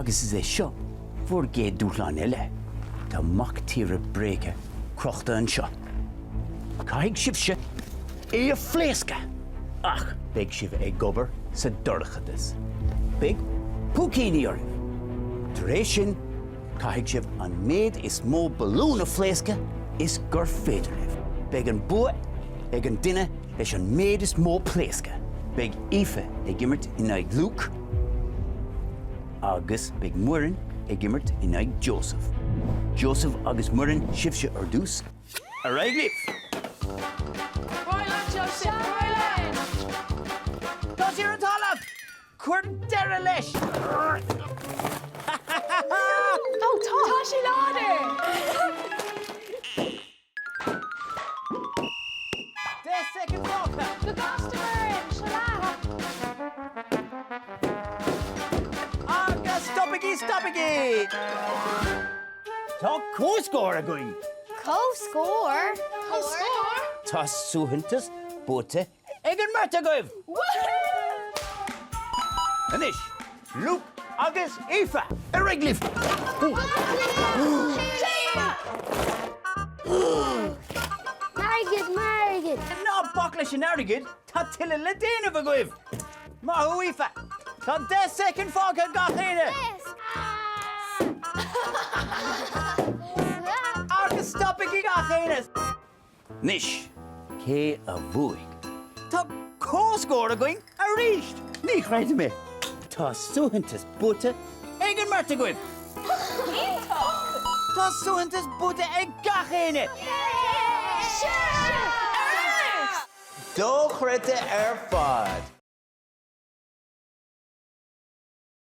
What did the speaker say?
Agus is é seo bhur gcéad dúshlán eile. Tá mac tíre bréige crochta anseo. Caithfidh sibhse é a phléascadh! Ach beidh sibh ag obair sa dorchadas. Beidh púicíní oraibh. Tar éis sin, caithfidh sibh an méid is mó balún a phléascadh is gur féidir libh. Beidh an bua ag an duine leis an méid is mó pléascadh. Beidh Aoife ag imirt in aghaidh Luke agus beidh Muireann ag imirt in aghaidh Joseph. Joseph agus Muireann, sibhse ar dtús. Ar aghaidh libh! Ar aghaidh leat, Joseph! Ar aghaidh leat! Tá sé ar an talamh! Cuir deireadh leis! Ó, tá! Tá sé láidir! 10 soicind fágtha! Go gasta, Muireann! Seo leat! Agus stopaigí, stopaigí! Tá comhscór againn! Comhscór? Comhscór? Tá suaitheantas buaite ag an mbeirt agaibh! Anois, Luke agus Aoife, ar aghaidh libh! Airgead, m'airgead! Ná bac leis an airgead, tá tuilleadh le déanamh agaibh! Maith thú, Aoife! Tá 10 soicind fágtha ag gach éinne! Agus stopaigí gach éinne! Anois, cé a bhuaigh? Tá comhscór againn arís! Ní chreidim é! Tá suaitheantas buaite ag an mbeirt agaibh! Iontach! Tá suaitheantas buaite ag gach éinne! Dochreidte ar fad!